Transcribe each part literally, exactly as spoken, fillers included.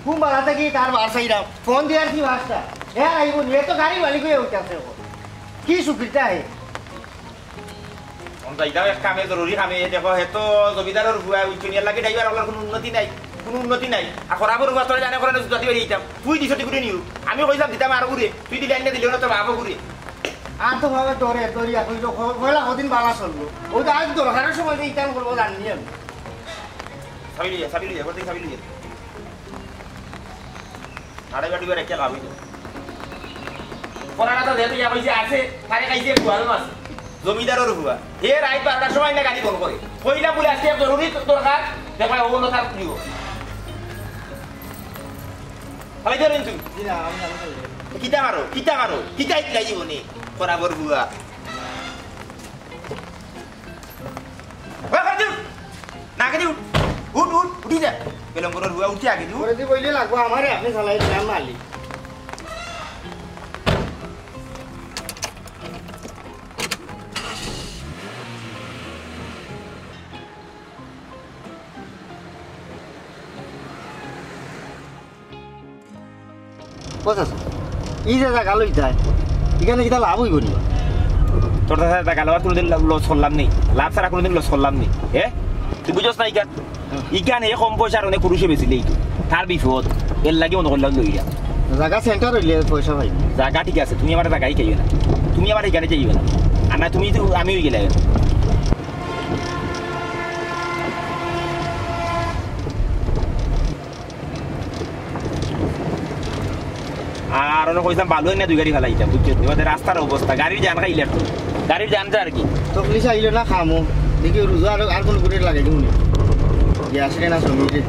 ঘুম বালা থাকি তার বার চাইরাম। ফোন দিয়ার কি বাসটা? হে আইবো নি, এ তো গাড়ি মালিক অইয়া উঠে আছে এখন। কি সুবিধা হে? অন যাইতাম এক কামে, জরুরি কামে। দেখো, হে তো জমিদারর ফুয়া, উচ্চ নিয়ার লাগি ড্রাইভার অকলর কুনু উন্নতি নাই, কুনু উন্নতি নাই। আর খরাবর ফুয়া তোরা জানে করে না, জুতা দিবে দিতাম। তুই দিছ টিকুটি নিউ। আমি কইলাম দিতাম আর ঘুরে, তুই দিলে আইনা দিলে না তোর বাপও ঘুরে। আর তো ভাবে দরে দরিয়া কইলো, ক-, কইলা কদিন বালা চললো। ও তো আজ দরকারের সময় যে ইতান করবো জানি আমি। চাবি লইয়া, চাবি লইয়া, ঘর থেকে চাবি লইয়া। আড়াই বাটি করে একটা লাভ হইতো। পরাটা তো যেহেতু ইয়া কইছে আছে, তারে খাইছে গুয়াল মাছ। জমিদারর ফুয়া। হে রাইত বারোটার সময় না গাড়ি ফোন করে। কইলাম বলে আজকে এক জরুরি দরকার, দেখা অন্য তার দিব। খালি ধরেন তুই। জি না, আমি, আমি খাই। কিতা মারো, কিতা মারো, কিতা ইতলা জীবনে? খরাবর ফুয়া। ওই, ওই, উঠ। না, আগে উঠ। উঠ, উঠ, উঠি যা। বেলম করে রুয়া উঠি আগে উঠ। করে দি বইলে লাগবো আমারে, আপনি চালাই দিলাম মালিক। ও চাচা, ই যে জাগা লইতায়, ইখানে কিতা লাভ অইবো নি? তোর চাচা জাগা লওয়াত কুনুদিন ল-, লস করলাম নি, লাভ ছাড়া কুনুদিন লস করলাম নি। এ? তুই বুঝস না ইখান? ইখান হে কম পয়সার অনেক পুরুষে বেচিলে ইটু। তার বিপদ, এর লাগি মনে করলাম লইয়া। জাগা সেন্টার অইলে পয়সা পাই। জাগা ঠিক আছে, তুমি আমার জাগাই খাইও না, তুমি আমার ইখানে যাইও না, আর না তুমি তো আমি অই গেলে। আর অনো কইছলাম বালু আনিয়া দুই গাড়ি ফালাইতাম, বুঝছো? এবার রাস্তার অবস্থা, গাড়ির জান খাইলে আর কি। গাড়ির জান যা আর কি। তো পুলিশ আইলো না খামো, দেখি রুজু আর, আর কোন করে লাগাই দিমু নি। গ্যাস কেনা জমি রে।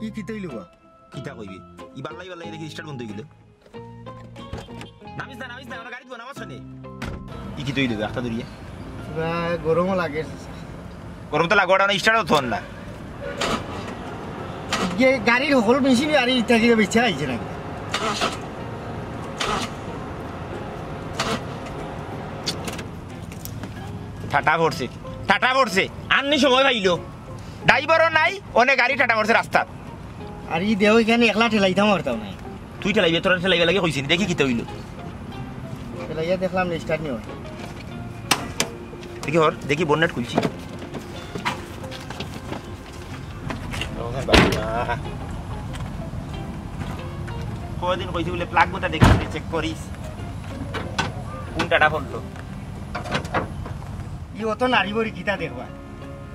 ই কিতা অইলো বা? কিতা কইবি? ই বাল্লাই বাল্লাই দেখি স্টার্ট বন্ধ অই গেল। নামিস না, নামিস না, আমরা গাড়িত বনাম আসনে। ই কিতা অইলো বা? একটা দূরিয়া। পুরা গরমও লাগে। গরম তো লাগো, ওটা না স্টার্টও থন না। যে গাড়ির হকল মেশিন আর ইটা কি বেচা আইছে না? ঠাটা পড়ছে, ঠাটা পড়ছে। আননি সময় পাইলো। ড্রাইভারও নাই, অনে গাড়ি ঠাটা পড়ছে রাস্তাত। আর ই দেও ইখানে একলা ঠেলাইতাম পারতাম না। তুই ঠেলাইবে, তোরা ঠেলাইবে লাগে কইছি, দেখি কিতা অইলো। ঠেলাইয়া দেখলাম না, স্টার্ট নিও। দেখি হর, দেখি বনেট খুলছি। কদিন কইছি বলে প্লাগ গুতা দেখি চেক করিস। কোন টাটা পড়লো? ই অত নারী বড়ি কিতা দেখবা?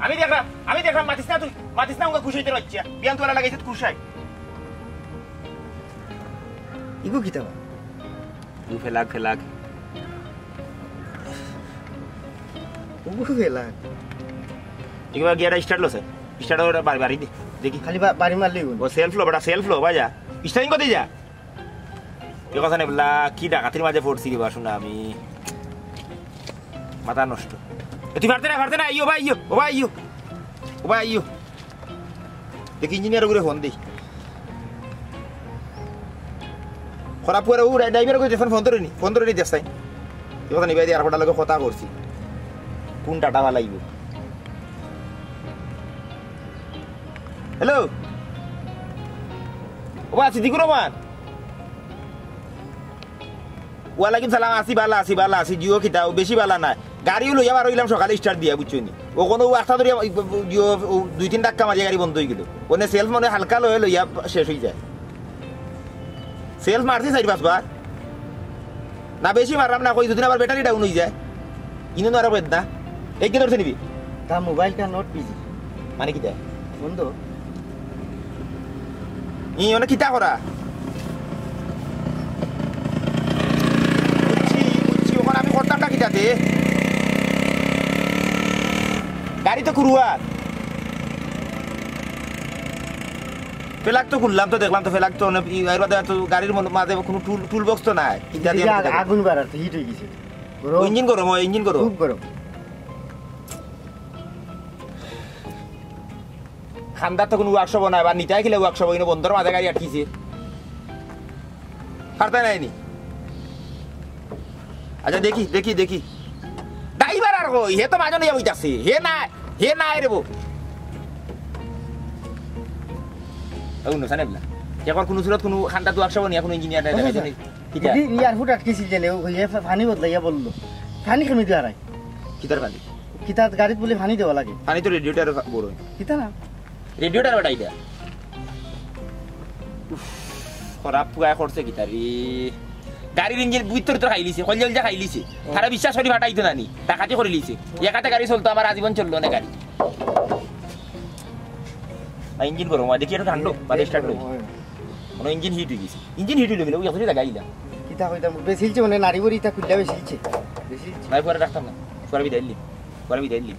আমি দেখলাম, আমি দেখলাম, মাতিস না তুই, মাতিস না, ওকে খুশাইতে বাচ্চা। বিয়ান তোরা লাগাইছে খুশাই। ইগু কিতা বা? ও ফেলাক, ফেলাক। ও ফেলাক। এবার গিয়ারটা স্টার্ট লো স্যার। স্টার্ট ওটা বাড়ি, বাড়ি দে। দেখি। খালি বা-, বাড়ি মারলেই হইল। ও সেলফ লো, বেটা, সেলফ লো, বাজা। স্টার্টিং করতে যা। এ কথা নেই বললা, কি ডাকাতির মাঝে পড়ছি রে বা, শোনা আমি। মাথা নষ্ট। এ, তুই পারতে না, পারতে না, আইও ভাই, আইও, ও ভাই, আইও। ও ভাই, আইও। দেখি ইঞ্জিনিয়ার করে ফোন দেই। খরাব করে ও ড্রাই-, ড্রাইভার করে ফোন, ফোন ধরে নি, ফোন ধরে নি দেখছাই। এ কথা নিবাই দিয়ে আর কটার লগে কথা করছি। কোন টাটা ফালাইব? হ্যালো। ও ভাই, সিদ্দিকুর রহমান। ওয়ালাইকুম সালাম, আছি বালা, আছি বালা, আছি। জিও কিতা, ও বেশি বালা না। গাড়িও লইয়া বার হইলাম সকালে স্টার্ট দিয়া, বুঝছো নি? ও কোনো ও আস্তা ধরিয়া ও, ও, জিও, ও দুই তিন ধাক্কা মারিয়া গাড়ি বন্ধ হয়ে গেল। ওনে সেলফ মনে হালকা লয়ে লইয়া শেষ হয়ে যায়। সেলফ মারছি চারি পাঁচবার। না বেশি মারলাম না, কই যদি আবার ব্যাটারি ডাউন হয়ে যায়। ইনো আর বেদ না। এই কি ধরছে নিবি? The mobile cannot busy। মানে কিতা? বন্ধ। ই, ওনে কিতা করা? বুঝছি, বুঝছি, ওখানে আমি করতাম না কিতাতে? গাড়ি তো কুরুয়ার। ফেলাক তো খুললাম তো, দেখলাম তো ফেলাক তো, মানে, ই, এর বাদে তো গাড়ির মধ্যে, মাঝে কোনো টুল, টুল বক্স তো নাই। কিতা দিয়ে এদিকে আগ-, আগুন বাড়ার তো হিট হয়ে গেছে। গরম। ইঞ্জিন গরম হয়, ইঞ্জিন গরম। খুব গরম। খান্দাত তো কুনু ওয়ার্কশপ নাই, বা নিতায় কিলা ওয়ার্কশপ, ইনো বন্দর মাঝে গাড়ি আটকিছে। পারতায় নায় নি? আচ্ছা, দেখি, দেখি, দেখি। ড্রাইভার আর কই, হে তো মাঝে নিয়া বইতাছে। হে না, হে না রে বো। ও নুসান এবলা। এখন কুনু সুরত কুনু খান্দাত ওয়ার্কশপ নিয়া কুনু ইঞ্জিনিয়ার নাই, ও দেখাইছে নি? কিতা? এয়ারপোর্ট আটকিছিল যে, ও ইয়ে ফা-, পানি বদলাইয়া বললো। পানি কেমনে দিয়া হারাই? কিতার পানি? কিতার গাড়িত বলে পানি দেওয়া লাগে। পানি তো রেডিয়েটরে ফা-, বড়। কিতা না? রেডিয়েটর বেটা ইটা। উফ, খারাপ পুয়ায় করছে কিতা রে। গাড়ির ইঞ্জিন ভিতরে তো খাইলিছে, কইলে কইলে খাইলিছে। ও। তারা বিশ্বাস করি ফাটাইতো না নি, ডাকাতি করিলিছে। একাতে গাড়ি চলতো, আমার আজীবন চললো না গাড়ি। না, ইঞ্জিন গরম অয়, দেখি একটু ঠান্ডা, বাদে স্টার্ট অয়। কোনো ইঞ্জিন হিট অই গেছে। ইঞ্জিন হিট অইলো কিলা, ওই জায়গায় আইলাম। কিতা কইতাম, বেশিলছে মানে নারী বড়ি ইতা খুললা বেশিলছে। বেশিলছে। নাই, পরে রাখতাম না। পরে বিদায় দিলি। পরে বিদায় দিলি।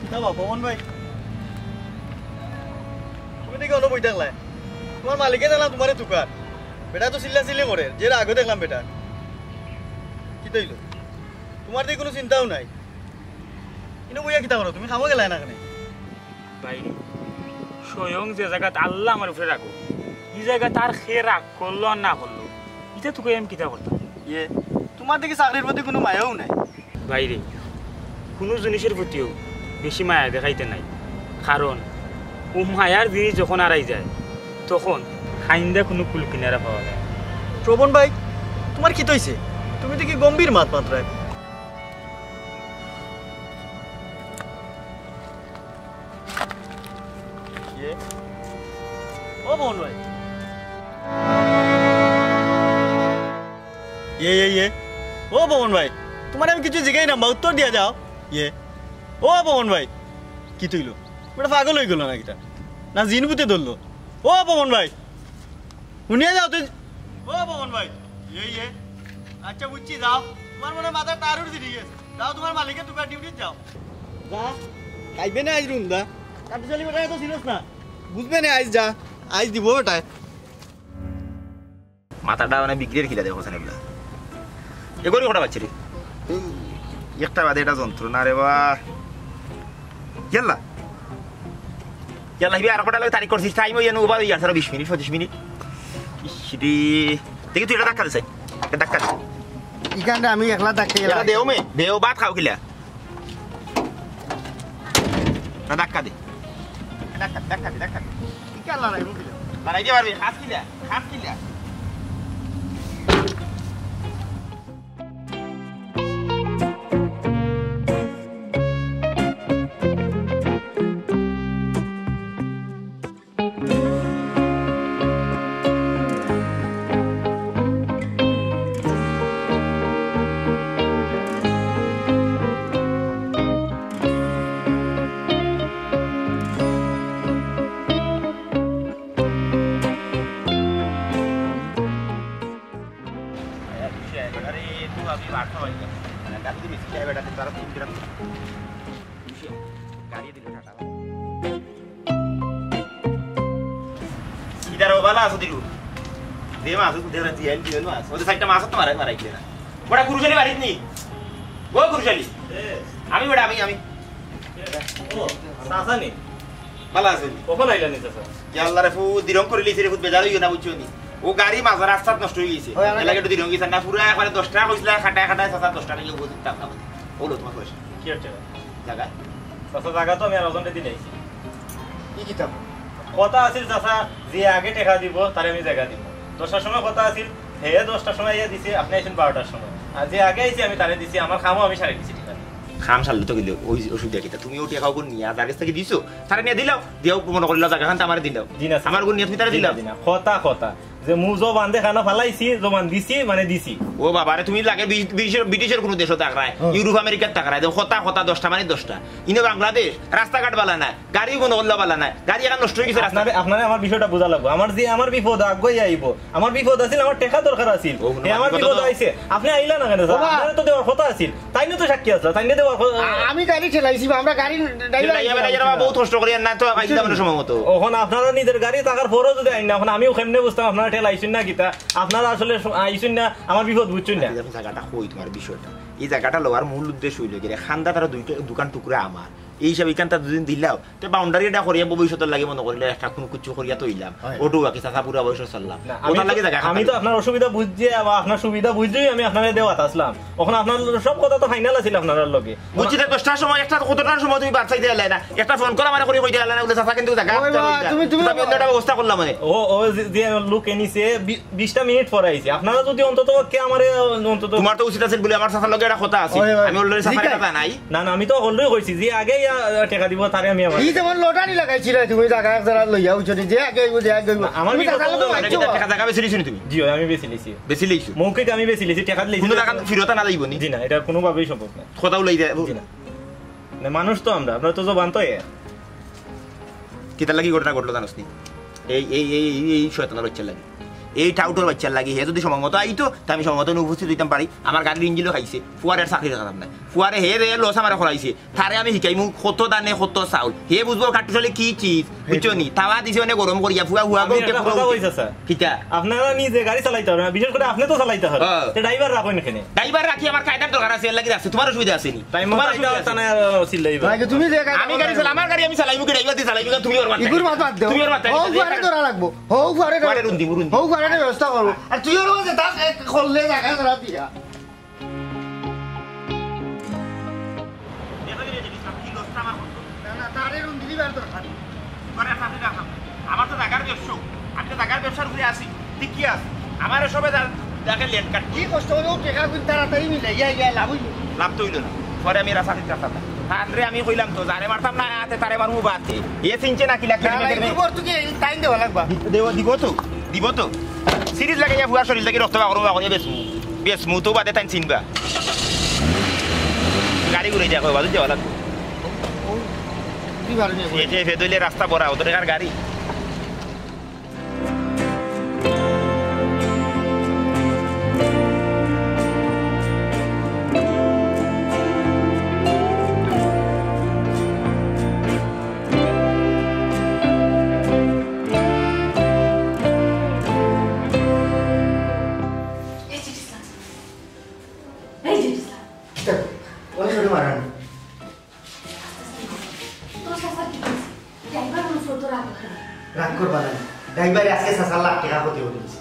কিতা বা, পবন ভাই? তুমি দেখি অনো বই থাকলায়। তোমার মালিকে দেখলাম তোমারে তুকার। বেটা তো চিল্লা চিল্লি করে, যে আগে দেখলাম বেটা। কিতা অইলো? তোমার দেখি কুনু চিন্তাও নাই। ইনো বইয়া কিতা করো? তুমি কামো গেলায় না কেনে? ভাইরে, স্বয়ং যে জাগাত আল্লাহ আমার উপরে রাখো, ই জাগাত আর কে রাগ করলো আর না করলো, ইটা তো কই আমি কিতা করতাম? ইয়ে, তোমার দেখি চাকরির প্রতি কুনু মায়াও নাই। ভাইরে, কুনু জিনিসর প্রতিও বেশি মায়া দেখাইতে নাই, কারণ ও মায়ার জিনিস যখন আরাই যায়, তখন কাইন্দা কুনু কুল কিনারা পাওয়া যায় না। শ্রবণ ভাই, তোমার কিতা অইছে? তুমি দেখি গম্ভীর মাত মাতরায়। ইয়ে। ও পবন ভাই। ইয়ে, ইয়ে, ইয়ে। ও পবন ভাই, তোমারে আমি কিছু জিগাইরাম বা, উত্তর দিয়া যাও। ইয়ে। ও পবন ভাই, কিতা অইলো? বেটা পাগল অই গেলো না কিতা? না জিন ভূতে ধরলো? ও পবন ভাই, হুনিয়া যাও তুই। ও পবন ভাই, ইয়ে, ইয়ে। আচ্ছা, বুঝছি, যাও। তোমার মনে হয় মাথার তার উড়ছে, ঠিক আছে। যাও, তোমার মালিকে তুকার ডিউটিত যাও। যা, খাইবে না আইজ রুন্দা। কাটুশালি বেটা এত সিরিয়াস না। বুঝবে না আইজ, যা। আইজ দিব বেটায়। মাথাটা মানে বিগড়ের কিলা দেখো সানে বলা। এগোরি কটা বাচ্চা রে। একটা বাদে এটা যন্ত্রণা রে বা। ইয়াল্লা। ইয়াল্লা, হিবি আর কটা লাগে তারিখ করছিস, টাইম অই জানো, ওবার ইয়ার সারা বিশ মিনিট, পঁচিশ মিনিট। ইস, রে। দেখি তুই এটা ধাক্কা দে, স্যার। এটা ধাক্কা দে। ইখানটা আমি একলা ধাক্কা এটা গেলাম। দেও মে, দেও ভাত খাও কিলা। না, ধাক্কা দে। ধাক্কা, ধাক্কা দে, ধাক্কা দে। ইখান লড়াই মুখে যাও। লড়াই দিয়ে পারবি, খাস কিলা, খাস কিলা। ইদার ও বালা আছো দিলু। দে মাছ আছে, দে রাজি আইল দিও মাছ। ওদের সাইডটা মাছ তো মারা, মারা গেলে না। বড় কুরুশালি বাড়িত নি? ও কুরুশালি। এ। আমি বড়, আমি, আমি। ও, চাচা নি? বালা আছো নি? কখন আইলা নি চাচা? ইয়া আল্লাহ রে, ফু দিরং করে লিছি রে, খুব বেজার অইও না, বুঝছো নি? ও গাড়ি মাঝ রাস্তাত নষ্ট অই গেছে। হয়, আমার এলাকা একটু দিরং গেছে না, পুরা একবারে দশ টাকা কইছিলা, খাটায় খাটায় চাচা দশ টাকা নিয়ে বুঝি তাম না। ওলো তোমার পয়সা। কি হচ্ছে? জায়গা? চাচা, জায়গা তো আমি আর ওজনটা দিলে আইছি। কি কিতাব? কথা আছিল চাচা, যে আগে টাকা দিব, তারে আমি জায়গা দিব। দশটার সময় কথা আছিল, হে দশটার সময় আইয়া দিছে, আপনি আইছেন বারোটার সময়। আর যে আগে আইছে, আমি তারে দিছি, আমার কামও আমি সারি দিছি, ঠিক আছে? কাম সারলে তো গেলে ওই ওষুধ দিয়ে কিতা? তুমি ওটি খাও কোন নিয়ে, আর যার কাছ থেকে দিছো, তারে নিয়ে দিলাও, দিয়াও মনে করিলাও জায়গা খান তো আমারে দিলাও। জি না, স্যার। আমার কোন নিয়ে তুমি তারে জি না, দিলাও? জি না। কথা, কথা। যে মু জবান দেখানো ফালাইছি, জবান দিছি, মানে দিছি। ও বাবা রে, তুমি লাগে ব্রিটিশের, ব্রিটিশের কোনো দেশো থাকরায়, ইউরোপ আমেরিকাত থাকরায়, দেখো কথা, কথা দশটা মানে দশটা। ইনো বাংলাদেশ, রাস্তাঘাট বালা নাই, গাড়ি কোনো করলা বালা নাই, গাড়ি এখন নষ্ট হয়ে গেছে রাস্তা। আপনারে, আপনারে আমার বিষয়টা বুঝা লাগবো। আমার যে আমার বিপদ আগুয়াই আইবো, আমার বিপদ আছিল, আমার টেকা দরকার আছিল। ও, হুনো, এ আমার বিপদ বিপদ তো আইছে, আপনি আইলা না কেন? স্যার? বাবা। আপনারা তো দেওয়ার কথা আছিল, তাই না তো সাক্ষী আছে, তাই না দেওয়ার কথা। আ-, আমি গাড়ি চালাইছি বা আমরা গাড়ি ড্রাইভার চালাইয়া বেড়াইয়া বাবা, বহুত কষ্ট করি আর না তো আইতাম না সময় মতো। এখন আপনারা নিজের গাড়ি থাকার পরেও যদি আইন না, এখন আমিও কেমনে বুঝতাম আপনারা ঠেলাইছইন না কিতা? আপনারা আসলে স-, আইছইন না, আমার বিপদ বুঝছইন না। আচ্ছা, দেখো জায়গাটা কই তোমার বিষয়টা? এই জায়গাটা লওয়ার মূল উদ্দেশ্য হইল কি রে, খান্দা তারা দুইটা দোকান টুকরা আমার, এই হিসাবে এখানটা দুদিন দিলাও, তে বাউন্ডারি এটা করিয়া ভবিষ্যতের লাগে মনে করিলে একটা কোনো কিছু করিয়া তো হইলাম। হয়। ওটু বাকি চাচা পুরা বয়স চললাম। না, আমি ওটার তো, লাগে জায়গা আমি খাতাম। তো আপনার অসুবিধা বুঝছি, আবার আপনার সুবিধা বুঝছি আমি আপনারে দেওয়াত আসলাম। এখন আপনার সব কথা তো ফাইনাল আছিল আপনার লগে। বুঝছি, তে দশটার সময়, একটা কতটার সময় তুমি বাদ চাইতে এলে না? একটা ফোন কল আমারে করি কইতে এলে না, বলে, "চাচা, কিন্তু জায়গা ওই বাবা, তুমি, তুমি তুমি আমি অন্য একটা ব্যবস্থা করলাম মানে।" ও, ও যে, যে লোক এনেছে, বি-, বিশটা মিনিট পরে আইছে। আপনারা যদি অন্তত কে আমারে, অন্তত তোমার তো উচিত আছে বলে আমার চাচার লগে একটা কথা আছে। ওই, ওই। আমি already চাচার ঠিক কথা আছে। জানাই। না, না, আমি তো already কইছি যে আগে ইয়া টেকা দিব, তারে আমি আমার এই যেমন লটারি লাগাইছিল তুমি, জায়গা এক জায়গা লইয়া উঠছো, যে আগে আইবো, যে আগে আইবো। না, আমার তুমি বিপদ টাকা তো লাগো, অনেক মারছো। টাকা, জায়গা বেশি দিছো নি তুমি? জি, আমি বেশি লিছি। বেশি লিছো? মৌখিক আমি বেশি লিছি, টেকা দিলে কোনো টাকা ফিরত আনা যাইব নি? জি না, এটা কোনোভাবেই সম্ভব না। কথা উলাই যায়। জি না। না, মানুষ তো আমরা, আমরা তো জবান তো এ। কিতার লাগি ঘটনা ঘটলো জানোস নি? এই, এই, এই, এই, এই শয়তানের বাচ্চার লাগি, এই টাউটর বাচ্চার লাগি। হে যদি সময় মতো আইতো, তে আমি সময় মতো উপস্থিত হইতাম পারি। আমার গাড়ির ইঞ্জিনও খাইছে, ফুয়ারের চাকরি রাখতাম না। ফুয়ারে হে রে লস আমারে করাইছে, তারে আমি শিখাইমু কত দানে কত চাউল। হে বুঝবো কাট্টুশালি কি চিজ, বুঝছো নি? তাওয়া দিছে মানে গরম করিয়া, ফুয়া ফুয়া আমি গরম একটা করে কথা উঠে। কইছে, স্যার। কিতা? আপনারা নিজে গাড়ি চালাইতে পারবেন না, বিশেষ করে আপনি তো চালাইতে পারবেন। হ্যাঁ। তো ড্রাইভার রাখেন এখানে। ড্রাইভার রাখি আমার কায়দার দরকার আছে, এর লাগি রাখছে, তোমার অসুবিধা আছে নি? টাইম মতো তোমার আইতে অসুবিধা আছে আছে নি? না, চিল্লাইবা। ভাই, তুমি যে গাড়ি আমি গাড়ি চালাই, আমার গাড়ি আমি চালাই, মুখে ড্রাইভার দিয়ে চালাই, তুমি ওর মাথায়। ইগুর মাথা দেও। তুমি ওর মাথায়। হউ ফুয়ারে ধরা লাগবো। হউ ফুয়ারে ধরা ফুয়ারে লাগবো। রুন্দি, রুন্দি। হউ ফুয়ারে ব্যবস্থা করবো। আর তুই ওর মাঝে তাস এক করলে জায়গা ধরা দিয়া। না, না, তারে রুন্দি দিবার দরকার। করে আর সাথে রাখলাম। আমার তো জায়গার ব্যবসা, আমি তো জায়গার ব্যবসার উপরে আছি, ঠিক কি আছে? আমার সবে যা-, দেখে লেট কাট। কি কষ্ট হলো, টেকা কিন্তু তাড়াতাড়ি মিলে, ইয়া, ইয়া, লাভ হইলো। লাভ তো হইলো না, পরে আমি রাস্তা ঠিক রাখতাম না। তারে আমি কইলাম তো, যারে মারতাম না, আতে তারে মারমু বাতে। এ চিনছে না কিলা, কিলা, না, কিলা, না, কিলা। একটু পর তুই টাইম দেওয়া লাগবা। দি-, দেব, দিব তো, দিব তো। সিরিজ লাগাইয়া ফুয়ার শরীর থাকি রক্ত বাগরো বাগরো বেশ, বেশ মুতো বাদে তাই চিনবা। গাড়ি ঘুরে যাকো, বাদে যাওয়া লাগবো। তুই ভালো নিয়ে বল। এ যে ফেদইলে রাস্তা বড়া, ওদের কার গাড়ি। এই যে ইসলাম, এই যে ইসলাম। কিতা? ওই সরে মারান। তোর চাচা কি কইছে? ড্রাইভার মনে হয় তোর রাগ করে। রাগ করবা না। ড্রাইভারে আজকে চাচার লাখ টেকা ক্ষতি করে দিছে।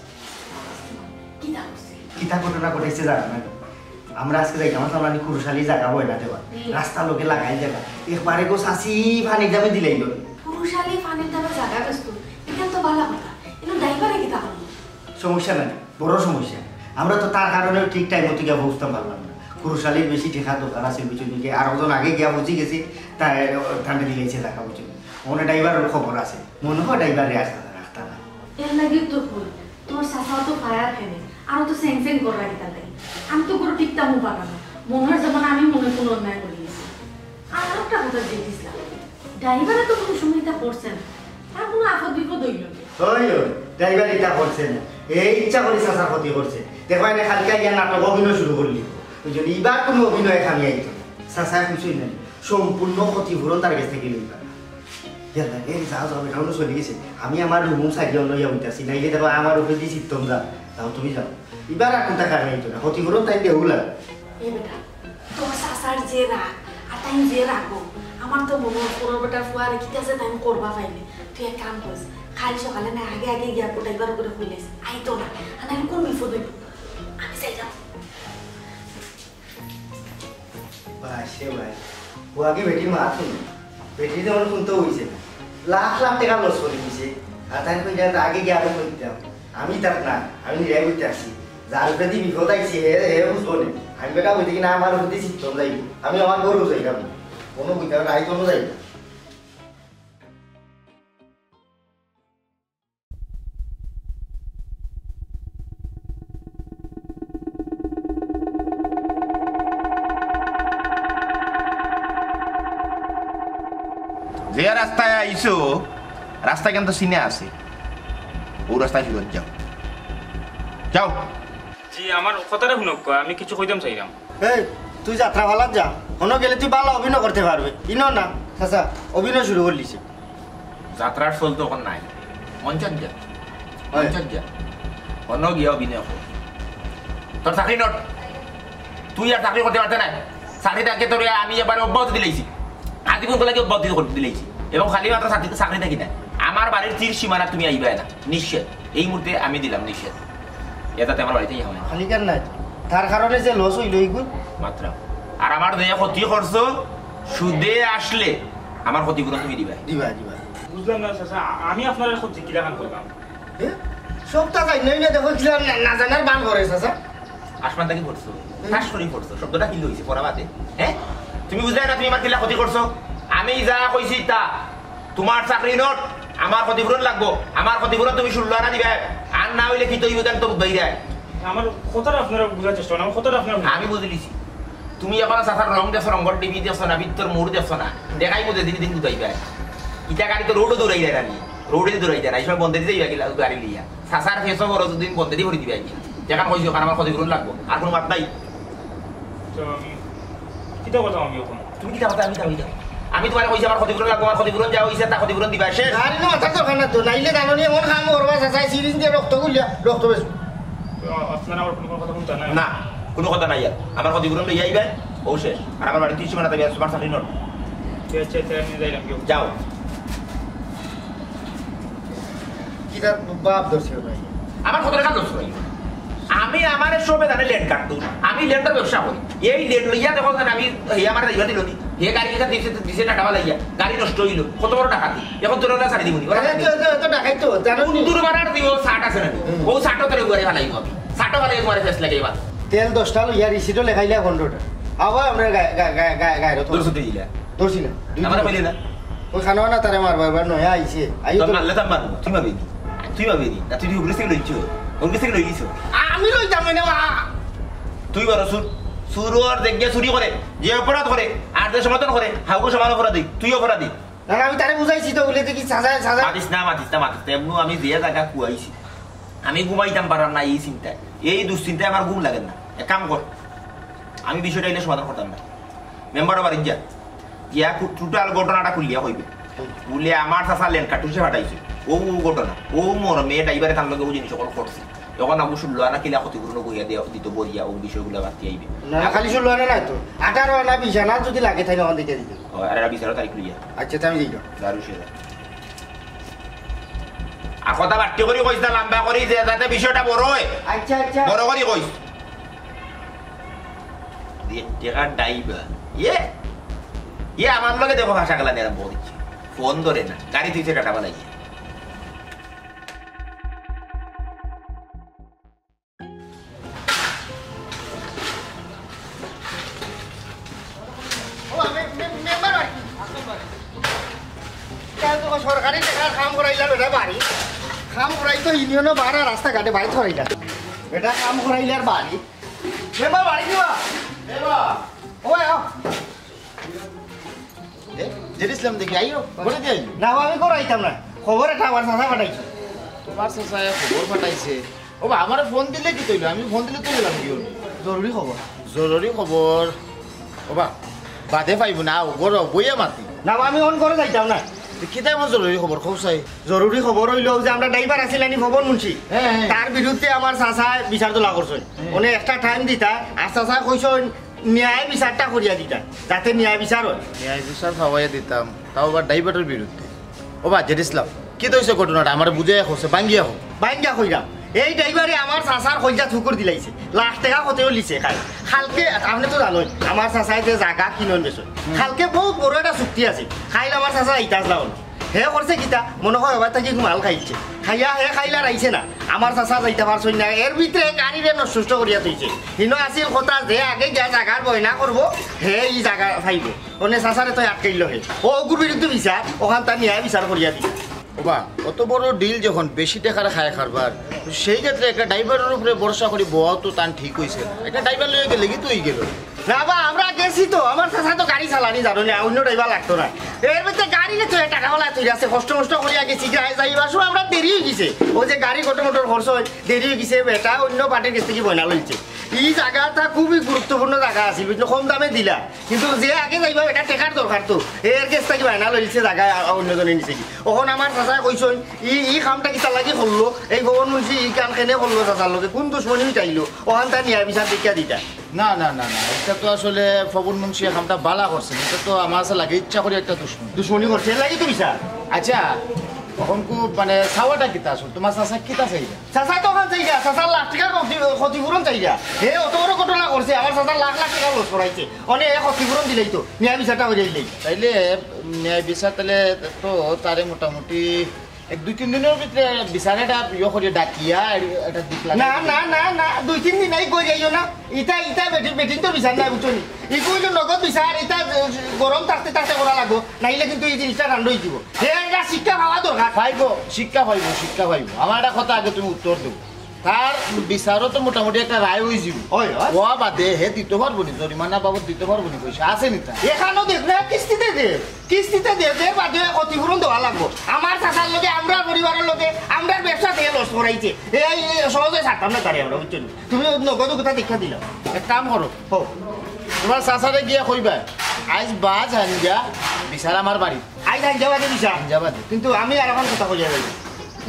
কিতা করছে? কিতা ঘটনা ঘটাইছে জানো না? আমরা আজকে যাইতাম, আসলাম আমি কুরুশালি জায়গা বয়লা দেওয়া। হুম। রাস্তা লোকে লাগাই দেবা। একবারে গো চাচি পানির দামে দিলাইল। কুরুশালি পানির দামে জায়গা বেচতো। এটা তো ভালো কথা। কিন্তু ড্রাইভারে কিতা করলো? সমস্যা নাই, বড় সমস্যা। আমরা তো তার কারণে ঠিক টাইম মতো গিয়া পৌঁছতাম পারলাম না। কুরুশালির বেশি টেকা দরকার আছে, বুঝছো নি? আর ওজন আগে গিয়া পৌঁছে গেছে, তাই ঠান্ডা দিলাইছে জায়গা, বুঝছো নি? ওখানে ড্রাইভারের খবর আছে, মনে হয় ড্রাইভারে আসতে রাখতা না। এর লাগি তো কই, তোমার চাচাও তো ফায়ার ফেলে, আরো তো সেং সেং করে রাখি তার লাগি। আমি তো করে টিকতামও পারলাম না, মনে হয় যেমন আমি মনে হয় কোনো অন্যায় করে গেছি। আর আরেকটা কথা জিজ্ঞেস লাগে, ড্রাইভারে তো কোনো সময় এটা করছে না, তার কোনো আপদ বিপদ হইল না। ওই, ওই, ড্রাইভার এটা করছে না, এই ইচ্ছা করে চাচার ক্ষতি করছে। দেখো, এনে কালকে গিয়া নাটক অভিনয় শুরু করলি, ওই জন্য এবার কোনো অভিনয় এখানে আইতো না। চাচায় খুশি হইলেন, সম্পূর্ণ ক্ষতিপূরণ তার কাছ থেকে লইবা। ইয়াল্লা, এই যাও, যাও, বেটা, অন্য চলে গেছে। আমি আমার রুম সাইডে অন্য ইয়া উঠতেছি, নাইলে দেখো আমার উপরে দিয়ে চিত্তম যা। যাও, তুমি যাও। এবার আর কোনটা কারণে আইতো না, ক্ষতিপূরণ তাই দেউলা। এ বেটা, তোর চাচার যে রাগ, আর তাই যে রাগ, আমার তো মনে হয় পুরো বেটার ফুয়ারে কিতা যে তাই করবা পাইলে। তুই এক কাম করিস, কাল সকালে না আগে আগে গিয়া ড্রাইভার করে কইলিস, আইতো না, আর নাইলে কোন বিপদ হইব। আমি চাইলাম। ভাই, সে ভাই, ও আগে বেটির মা তুমি। বেটি যেমন শুনতে হইছে না। লাখ লাখ টাকা লস করে দিছে। আর তাই কই যায়, আগে গিয়া আরো কই দিতাম। আমি তার না, আমি নিরাই বইতে আসি। যার উপরে দিয়ে বিপদ আইছে, হে, হে বুঝবো নে। আমি বেটা বইতে কিনা আমার উপরে দিয়ে চিত্তম যাইব। আমি আমার গরু যাইলাম। কোনো বইতে আমি রাইত কোনো যাইব। যে রাস্তায় আইছো, রাস্তা কিন্তু চিনা আছে, ও রাস্তায় ফিরত যাও, যাও। জি, আমার কথাটা হুনউক্কা, আমি কিছু কইতাম চাইরাম। এই, তুই যাত্রা ফালাত যা, হনো গেলে তুই ভালা অভিনয় করতে পারবে। ইনো না, চাচা, অভিনয় শুরু করলিছে। যাত্রার চল তো অখন নাই, মঞ্চত যা, হয়। মঞ্চত যা, হনো গিয়া অভিনয় কর। তোর চাকরি নট, তুই আর চাকরি করতে পারতে না। চাকরি থাকে তোরে আমি এবারে অব্যাহতি দিলাইছি, আজীবন তোর লাগি অব্যাহতি দিলাইছি। এবং খালি মাত্র চাকরি, চাকরি থাকি না, আমার বাড়ির তীর সীমানা তুমি আইবায় না, নিষেধ। এই মুহূর্তে আমি দিলাম নিষেধ, এ যাতে আমার বাড়িতে হয় না। খালি কেন নাই, তার কারণে যে লস হইল এইগুলো। মাত্র আর আমার যে ক্ষতি করছো, সুদে আসলে আমার ক্ষতিপূরণ তুমি দিবায়। দিবা, দিবা। বুঝলাম না চাচা, আ-, আমি আপনার ক্ষতি কিলাখান করলাম? এ? সবটা জানি না, দেখো কিলা না, না জানার বান করে চাচা। আসমান থাকি পড়ছো, ঠাস করি পড়ছো, শব্দটা কিলা অইছে, পড়া বাদে। হ্যাঁ, তুমি বুঝলায় না তুমি আমার কিলা ক্ষতি করছো? আমি যা কইছি তা, তোমার চাকরি নট, আমার ক্ষতিপূরণ লাগবো। আমার ক্ষতিপূরণ তুমি ষোলো আনা দিবায়, আর না অইলে কিতা অইবো জানো তো বুঝবায়। আমার কথাটা আপনারা বুঝার চেষ্টা করুন, আমার কথাটা আপনারা বুঝুন। আমি বুঝিলিছি, তুমি এখন চাচার রং দেখছো, রঙর ডিবি দেখছো না, ভিতর মুড় দেখছো না, দেখাইমু যেদিন দিন বুঝাইবায়। ইটা গাড়ি তো রোডও দৌড়াই দেয় না, রোডে দৌড়াই দেয় না, এই সময় বন্ধে দিতে যাইবা কিলা গাড়ি লইয়া। চাচার ফেসও বড় দুদিন বন্ধে দিয়ে ভরি দিবায়। যেখান কইছি ওখান আমার ক্ষতিপূরণ লাগবো, আর কোনো মাত নাই। তো আমি কিতা করতাম আমি এখন? তুমি কিতা করতায়? আমি যাই না। আমি তোমারে কইছি আমার ক্ষতিপূরণ লাগবো, আমার ক্ষতিপূরণ যা অইছে তা ক্ষতিপূরণ দিবায়, শেষ। আরে না, মাথার দরকার না তো, নাইলে জানো নি এমন কাম করবা চাচায়, সিরিঞ্জ দিয়া রক্ত গুলিয়া, রক্ত বেশ। তো আপনারা আমার কোনো কথা শুনতা না? না, কোনো কথা নাই আর। আমার ক্ষতিপূরণ লইয়া আইবায়, ও শেষ। আর আমার বাড়িত কিছু বানাতে হবে, তোমার চাকরি নট। আচ্ছা, আচ্ছা, আমি যাইলাম, কেউ। যাও। কিতা বাপ ধরছে ভাই? আমার কত টাকা লস ভাই? আমি আমারে সবে জানে লেন্ড কাটতো, আমি লেন্ডর ব্যবসা করি। এই লেন্ড লইয়া দেখো না, আমি, হে আমার ইয়া দিল নি, হে গাড়ি কিনা দিছে, দিছে টাটা বালাইয়া, গাড়ি নষ্ট হইল, কত বড় ডাকাতি। এখন তোর ওরা ছাড়ি দিবনি, ওরা এ, তো, তো, তো ডাকাই তো, জানো নি? দুর্বারার দিব, ষাট আছে না? হুম। ও ষাটও তোর উপরে ফালাইব আমি, ষাটও ফালাই তোমার ফেস লাগে এবার। তেল দশটা লইয়া রিসিটও লেখাইলা পনেরোটা। আবার আমরা গায়ে, গায়ে, গায়ে, গায়ে, গায়ে রত। দশ দিলা। দশ দিলা। দুই আমার দিন। কইলে না। ওই খানো না তারে মারবা, এবার নয়া আইছে। আইও তোর তো। মারলে তো মারবো, তুই মারবি নি? তুই মারবি নি? না, তুই উপরে থেকে লইছো, ওর কাছে লই দিছো। আমি লইতাম না, মা। তুই বড় চুর, চুর ওর দেখে চুরি করে, যে অপরাধ করে, আর যে সমর্থন করে, হাউকে সমান অপরাধী, তুই অপরাধী। না, না, আমি তারে বুঝাইছি তো, বলে দেখি সাজায়, সাজায়। মাতিস না, মাতিস না, মাতিস না। এমনও আমি যে জায়গা কুয়াইছি, আমি ঘুমাইতাম পারাম না এই চিন্তায়, এই দুশ্চিন্তায় আমার ঘুম লাগে না। এক কাম কর, আমি বিষয়টা এনে সমাধান করতাম না। মেম্বারর বাড়িত যা, গিয়া খু-, টোটাল ঘটনাটা খুলিয়া কইবে। বলে আমার চাচা লেন কাটুসে ফাটাইছে, ও, ও ঘটনা, ও মরমে ড্রাইভারে তার লগে ও জিনিস সকল করছে। এখন আবু ষোলো আনা কিলা ক্ষতিপূরণ কইয়া দিয়া দিত বরিয়া, ও বিষয়গুলো বাদ দিয়ে আইবে। না, খালি ষোলো আনা নাই তো, আঠারো আনা, বিশ আনা যদি লাগে তাহলে আমাদের দিয়ে দিতে। ও, আর এরা বিচারও তারিখ লইয়া। আচ্ছা, তা আমি যাই। দারু সেরা। আর কথা বাট্টি করি কইস না, লম্বা করি যে যাতে বিষয়টা বড় হয়। আচ্ছা, আচ্ছা। বড় করি কইস। দিয়ে টেকা ডাইবা। ইয়ে? ইয়ে আমার লগে দেখো ভাষা গেলা নিয়ে আরম্ভ করেছি। ফোন ধরে না। গাড়ি তুই টাটা বালাই। ও, মে-, মে-, মেম্বার আর কি? এটা তো সরকারি টাকার কাম করাইলার বেটা বাড়ি। কাম করাই তো ইউনিয়নও বাড়া রাস্তাঘাটে বাড়ি ধরাইলা। বেটা কাম করাইলার বাড়ি। মেম্বার বাড়ি দিবা? মেম্বার। ও ভাই, আও। এ, জেড ইসলাম দেখি, আইও, ঘরে দিয়ে আইও। না, আমি করাইতাম না। খবর এটা আমার চাচা পাঠাইছে। তোমার চাচায় খবর পাঠাইছে? ও বা, আমারে ফোন দিলে কি তৈল? আমি ফোন দিলে তুই গেলাম কি হলো? জরুরি খবর। জরুরি খবর? ও বা, বাদে পাইব না, ও ঘরে বইয়া মাতি। না, আমি অন করে যাইতাম না। তো কিতা এমন জরুরি খবর, কও চাই? জরুরি খবর হইল যে আমরা ড্রাইভার আছিলাম নি, খবর মুন্সি। হ্যাঁ, হ্যাঁ। তার বিরুদ্ধে আমার চাচায় বিচার তোলা করছে। হ্যাঁ। মানে একটা টাইম দিতা, আর চাচায় কইছে ন্যায় বিচারটা করিয়া দিতা, যাতে ন্যায় বিচার হয়। ন্যায় বিচার পাওয়াইয়া দিতাম, তাও আবার ড্রাইভারের বিরুদ্ধে। ও বা, জেড ইসলাম, কি তো হইছে ঘটনাটা? আমারে বুঝাইয়া কও, ভাঙ্গিয়া কও। ভাঙ্গিয়া কইরাম, এই ড্রাইভারে আমার চাচার কইজা থুকুর দিলাইছে, লাখ টাকা কতেও লিছে খাই। কালকে, আপনি তো জানোই, আমার চাচায় যে জাগা কিনন বেচন। হুম। কালকে বহুত বড় একটা চুক্তি আছে, কাইল আমার চাচা আইতাস না। হে করছে কিতা? মনে হয় এবার তাকে মাল খাইছে। খাইয়া হে খাইল আর আইছে না। আমার চাচা যাইতা পারছইন না। এর ভিতরে গাড়িরে নষ্ট করিয়া থইছে। হিনো আছিল কথা যে আগে গিয়া জাগার বয়না করবো, হে ই জাগা পাইবো। অনে চাচারে তো আটকাইল হে। ও অগুর বিরুদ্ধে বিচার, ওখান তার ন্যায় বিচার করিয়া দিবা। ওবা, অত বড় ডিল যখন বেশি টাকার খায় কারবার, সেই ক্ষেত্রে একটা ড্রাইভারের উপরে ভরসা করি বওয়া তো তান ঠিক হইছে না। একটা ড্রাইভার লইয়া গেলে কি তো হই গেল। না বা, আমরা গেছি তো, আমার চাচা তো গাড়ি চালানি জানো না, অন্য ড্রাইভার লাগতো না। এর মধ্যে গাড়ি তো টাকা ওলা তুই আছে, কষ্ট মষ্ট করিয়া গেছি, যাই-, যাইবার সময় আমরা দেরি অই গেছে। ওই যে গাড়ি কত মোটর খরচ হয়, দেরি অই গেছে, বেটা অন্য পার্টির গেছ থাকি বায়না লইছে। ই জাগাটা খুবই গুরুত্বপূর্ণ জাগা আছিল, বুঝছো, কম দামে দিলা, কিন্তু যে আগে যাইবা বেটা টেকার দরকার তো, এর গেছ থাকি বায়না লইছে জাগা আ-, অন্য জনে নিছে কি। অখন আমার চাচায় কইছইন, ই, ই কামটা কিতার লাগি করলো, এই ভবন মুন্সি ই কাম কেনে করলো চাচার লগে, কোন দুশমনি মিটাইলো, অখানতা নিয়া বিচার দেখিয়া দিতা। না, না, না, না, ইটা তো আসলে ফবন মুন্সি কামটা বালা করছে না, ইটা তো আমার কাছে লাগে ইচ্ছা করি একটা দুশমনি। দুশমনি করছে, এর লাগি তো বিচার। আচ্ছা, অখন কু মানে চাওয়াটা কিতা আসল? তুমার চাচা কিতা চাইরা? চাচা তো অখান চাইরা, চাচার লাখ টেকার ক্ষতি-, ক্ষতিপূরণ চাইরা। হে অত বড় ঘটনা করছে, আমার চাচার লাখ লাখ টেকা লস করাইছে। অনে এ ক্ষতিপূরণ দিলেই তো, ন্যায় বিচারটা করিয়া দিলেই। তাইলে ন্যায় বিচার তাইলে তো তারে মোটামুটি এক দুই তিন দিনর ভিতরে বিচার এটা ইয়ে করিয়া ডাকিয়া এটা দিক লাগে। না, না, না, না, দুই তিন দিন নাই কই যাইও না। ইটা, ইটা বেটিন, বেটিন তো বিচার নাই, বুঝছো নি? ইগু অইলো নগদ বিচার, ইটা, এ, গরম থাকতে থাকতে করা লাগবো, নাইলে কিন্তু ই জিনিসটা ঠান্ডা অই যিবো। হে, এটা শিক্ষা পাওয়া দরকার। পাইবো, শিক্ষা পাইবো, শিক্ষা পাইবো। আমার একটা কথা আগে তুমি উত্তর দেও। তার বিচারও তো মোটামুটি একটা রায় অই যিবো। অয়, অয়। অ বাদে হে দিতো পারবো নি, জরিমানা বাবদ দিতো পারবো নি পয়সা, আছে নি তার? এখানো দেখ না, কিস্তিতে দে। কিস্তিতে দে, দে বাদে ক্ষতিপূরণ দেওয়া লাগবো। আমার চাচার লগে, আমরার পরিবারর লগে, আমরার ব্যবসা থাকি লস করাইছে। এই, এই সহজে ছাড়তাম না তারে আমরা, বুঝছো নি? তুমি নগদ কথা দেখা দিলাও। এক কাম করো, হো। তুমার চাচারে গিয়া কইবা, আইজ বাদ হাইঞ্জা বিচার আমার বাড়ি। আইজ হাইঞ্জা বাদে বিচার? হাইঞ্জা বাদে। কিন্তু আমি আর অখন কথা কইয়া যাই।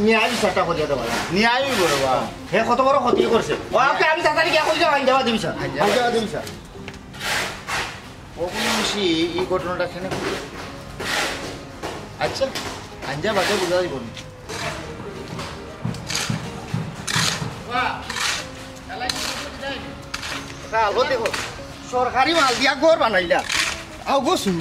ন্যায় বিচারটা করিয়া দেওয়া লাগবো। ন্যায় অইবো রে বা। হে কত বড় ক্ষতি করছে। ও, ওকে আমি চাচারে গিয়া কইলাম, হাইঞ্জা বাদে বিচার। হাইঞ্জা বাদে। হাইঞ্জা বাদে বিচার। ও কোন বেশি ই ঘটনাটা কেনে ঘটলো? আচ্ছা, হাইঞ্জা বাদে বুঝা যাইবো নি। বাহ, এলা কি কিছু দিলাই? এটা আলো দেখো, সরকারি মাল দিয়া ঘর বানাইলা। আও গো সু।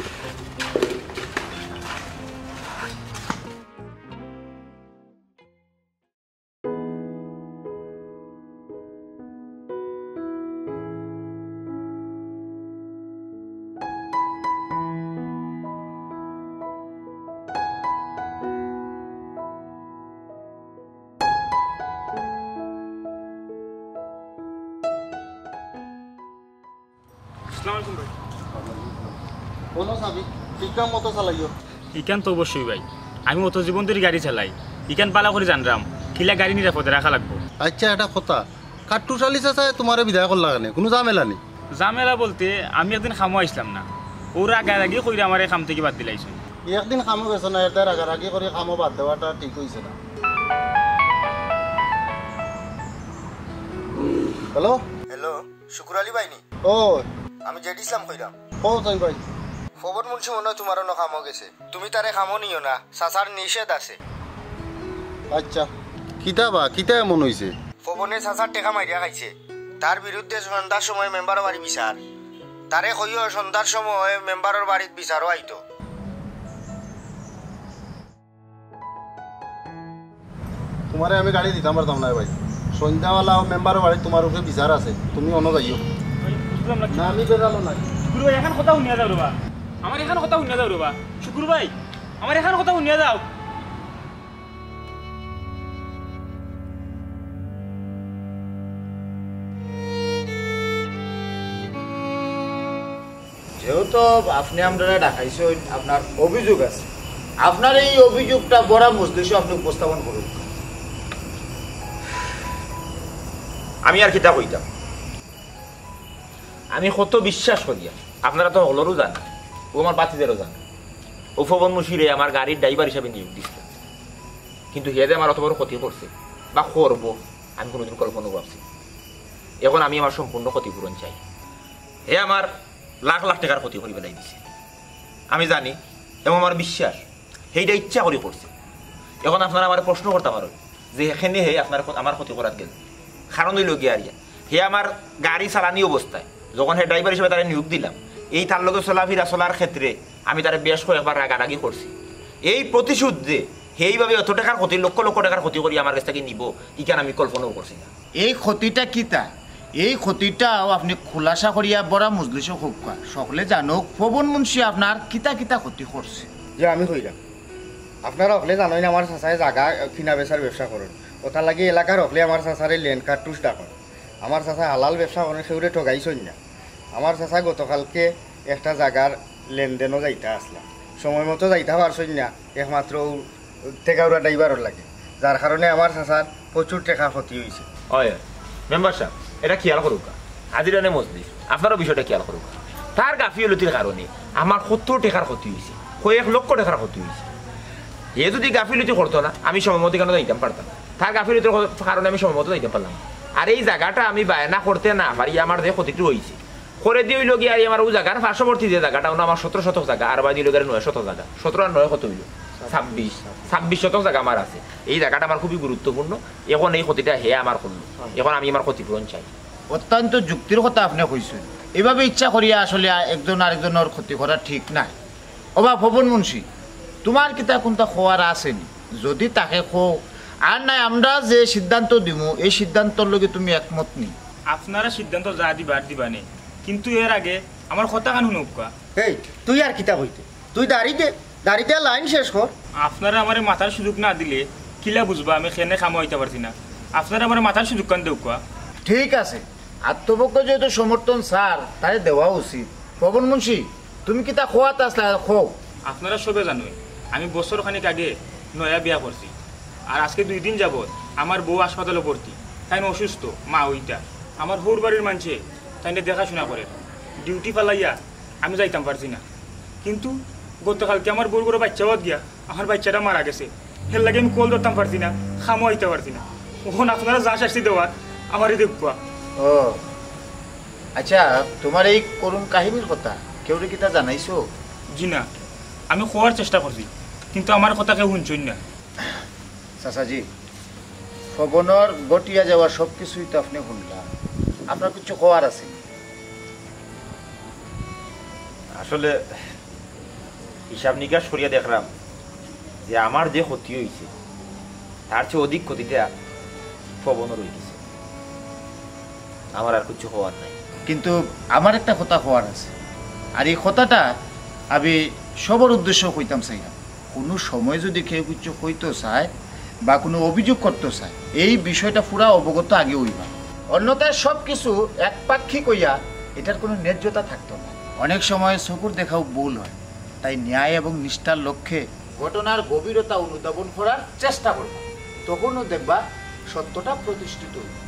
আসসালামু আলাইকুম ভাই। বলো সাবি, ঠিক কাম মতো চালাইও। ইখান তো অবশ্যই ভাই, আমি অত জীবন ধরি গাড়ি চালাই, ইখান বালা করি জানরাম, কিলা গাড়ি নিরাপদে রাখা লাগবো। আচ্ছা, একটা কথা, কাট্টুশ আলী চাচায় তুমারে বিদায় করলা কেনে? কুনু ঝামেলা নি? ঝামেলা বলতে, আমি একদিন কামো আইছলাম না, অউ রাগারাগি কইরা আমারে কাম থাকি বাদ দিলাইছইন। একদিন কামো গেছো না, এরদায় রাগারাগি করি কামো বাদ দেওয়াটা ঠিক অইছে না। হ্যালো? হ্যালো, শুকুর আলী ভাই নি? ও। আমি জেড ইসলাম কইরাম। ও, তাই ভাই। ফবন মুন্সি মনো অয় তুমার অনো কামো গেছে। তুমি তারে কামো নিও না, চাচার নিষেধ আছে। আচ্ছা, কিতা বা, কিতা এমন অইছে? ফবনে চাচার টেকা মারিয়া খাইছে। তার বিরুদ্ধে সন্ধ্যার সময় মেম্বারর বাড়ি বিচার। তারে কইও সন্ধ্যার সময় মেম্বারর বাড়িত বিচারো আইতো। তুমারে আমি গাড়ি দিতাম পারতাম না ভাই। সন্ধ্যাবেলা মেম্বারর বাড়িত তুমার উপরে বিচার আছে, তুমি অনো যাইও। ভাই, বুঝলাম না। না, আমি বেরালো না। শুকুর ভাই, এখান কথা হুনিয়া যাও রে বা। আমার এখান কথা হুনিয়া যাও রে বা। শুকুর ভাই, আমার এখান কথা হুনিয়া যাও। যেহেতু আপনে আমরারে ডাকাইছইন, আপনার অভিযোগ আছে, আপনার এই অভিযোগটা বড় মজলিসো আপনে উপস্থাপন করুন। আমি আর কিতা কইতাম, আমি কত বিশ্বাস করিয়া, আপনারা তো হকলরেউ জানইন, অউ আমার ভাতিজারেও জানইন, অউ ফবন মুন্সিরে আমার গাড়ির ড্রাইভার হিসাবে নিয়োগ দিছলাম, কিন্তু হে যে আমার অত বড় ক্ষতি করছে বা করবো, আমি কুনুদিন কল্পনাও ভাবছি না। এখন আমি আমার সম্পূর্ণ ক্ষতিপূরণ চাই। হে আমার লাখ লাখ টেকার ক্ষতি করি ফালাই দিছে। আমি জানি এবং আমার বিশ্বাস, হে ইটা ইচ্ছা করি করছে। এখন আপনারা আমারে প্রশ্ন করতা পারইন যে কেনে হে আপনার ক্ষ-, আমার ক্ষতি করাত গেল। কারণ অইলো গিয়া আর ইয়া, হে আমার গাড়ি চালানি অবস্থায়, যখন হে ড্রাইভার হিসাবে তারে নিয়োগ দিলাম, এই তার লগে চলাফিরা চলার ক্ষেত্রে আমি তারে বেশ কয়েকবার রাগারাগি করছি। এই প্রতিশোধ যে হে এইভাবে অত টেকার ক্ষতি, লক্ষ লক্ষ টেকার ক্ষতি করি আমার গেছ থাকি নিবো, ইখান আমি কল্পনাও করছি না। এই ক্ষতিটা কিতা? এই ক্ষতিটাও আপনে খুলাসা করিয়া বড় মজলিসো কউক্কা, সকলে জানউক ফবন মুন্সি আপনার কিতা কিতা ক্ষতি করছে। যে আমি কইরাম, আপনারা হকলে জানইন আমার চাচায় জাগা কিনা বেচার ব্যবসা করইন, অটার লাগি এলাকার হকলে আমার চাচারে লেন্ড কাট্টুশ ডাকইন। আমার চাচায় হালাল ব্যবসা করইন, কেউরে ঠগাইছইন না। আমার চাচা গতকালকে একটা জাগার লেনদেনও যাইতা আসলাম, সময় মতো যাইতা পারছইন না, একমাত্র অউ টেকাউরা ড্রাইভারর লাগি, যার কারণে আমার চাচার প্রচুর টেকা ক্ষতি অইছে। অয়, অয়। মেম্বার সাব, এটা খেয়াল করউক্কা। হাজিরানে মজলিস, আপনারাও বিষয়টা খেয়াল করউক্কা। তার গাফিলতির কারণে আমার কত টেকার ক্ষতি অইছে, কয়েক লক্ষ টেকার ক্ষতি অইছে। হে যুদি গাফিলতি করতো না, আমি সময় মতো কেনে যাইতাম পারতাম? তার গাফিলতির ক-, কারণে আমি সময় মতো যাইতাম পারলাম না। আর এই জাগাটা আমি বায়না করতে না পারি, আমার যে ক্ষতিটা অইছে, করে দি অইলো গিয়া, আর আমার অউ জাগার পার্শ্ববর্তী যে জাগাটা, অনো আমার সতেরো শতক জাগা, আর বাদে অইলো গিয়া নয় শতক জাগা, সতেরো আর নয় কত অইলো? ছাব্বিশ। ছাব্বিশ শতক জাগা আমার আছে। এই জাগাটা আমার খুবই গুরুত্বপূর্ণ, এখন এই ক্ষতিটা হে আমার করলো, এখন আমি আমার ক্ষতিপূরণ চাই। অত্যন্ত যুক্তির কথা আপনে কইছইন। এইভাবে ইচ্ছা করিয়া আসলে আ-, একজন আরেকজনর ক্ষতি করা ঠিক নায়। ওবা পবন মুন্সি, তুমার কিতা কুন্তা কওয়ার আছে নি? যুদি থাকে কও, আর নায় আমরা যে সিদ্ধান্ত দিমু, এই সিদ্ধান্তর লগে তুমি একমত নি। আপনারা সিদ্ধান্ত যা দিবার দিবা নে, কিন্তু এর আগে আমার কথাখান হুনউক্কা। এই, তুই আর কিতা কইতে? তুই দাড়ি দে, দাড়ি দিয়া লাইন শেষ কর। আপনারা আমারে মাতার সুযোগ না দিলে কিলা বুঝবা আমি কেনে কামো আইতা পারছি না? আপনারা আমারে মাতার সুযোগখান দেউক্কা। ঠিক আছে, আত্মপক্ষ যেহেতু সমর্থন চার, তারে দেওয়া উচিত। পবন মুন্সি, তুমি কিতা কওয়াত আসলা, কও। আপনারা সবে জানইন, আমি বছর খানিক আগে নয়া বিয়া করছি। আর আজকে দুই দিন যাবত আমার বউ হাসপাতালো ভর্তি, তাইন অসুস্থ, মা অইতা। আমার হউর বাড়ির মানষে তাইনরে দেখাশুনা করের, ডিউটি ফালাইয়া আমি যাইতাম পারছি না। কিন্তু গতকালকে আমার বউর ঘরো বাইচ্চা অওয়াত গিয়া আমার বাইচ্চাটা মারা গেছে, হের লাগি আমি কল ধরতাম পারছি না, কামো আইতা পারছি না। অখন আপনারা যা শাস্তি দেওয়ার আমারে দেউক্কা। ও আচ্ছা, তুমার এই করুণ কাহিনীর কথা কেউরে কিতা জানাইছো? জি না, আমি কওয়ার চেষ্টা করছি, কিন্তু আমার কথা কেউ হুনছইন না। চাচাজি, পবনর ঘটিয়া যাওয়া সব কিছুই তো আপনে হুনলা, আপনার কিচ্ছু কওয়ার আছে নি? আসলে হিসাব নিকাশ করিয়া দেখলাম যে আমার যে ক্ষতি অইছে, তার চেয়ে অধিক ক্ষতিটা পবনর অই গেছে। আমার আর কিচ্ছু কওয়ার নাই। কিন্তু আমার একটা কথা কওয়ার আছে, আর এই কথাটা আমি সবর উদ্দেশ্য কইতাম চাইরাম। কুনু সময় যুদি কেউ কিচ্ছু কইতো চায় বা কুনু অভিযোগ করতো চায়, এই বিষয়টা পুরা অবগত আগে অইবা, অন্যথায় সব কিছু একপাক্ষিক অইয়া এটার কুনু ন্যায্যতা থাকতো না। অনেক সময় চকুর দেখাও ভুল হয়, তাই ন্যায় এবং নিষ্ঠার লক্ষ্যে ঘটনার গভীরতা অনুধাবন করার চেষ্টা করবা, তখনও দেখবা সত্যটা প্রতিষ্ঠিত অইবো।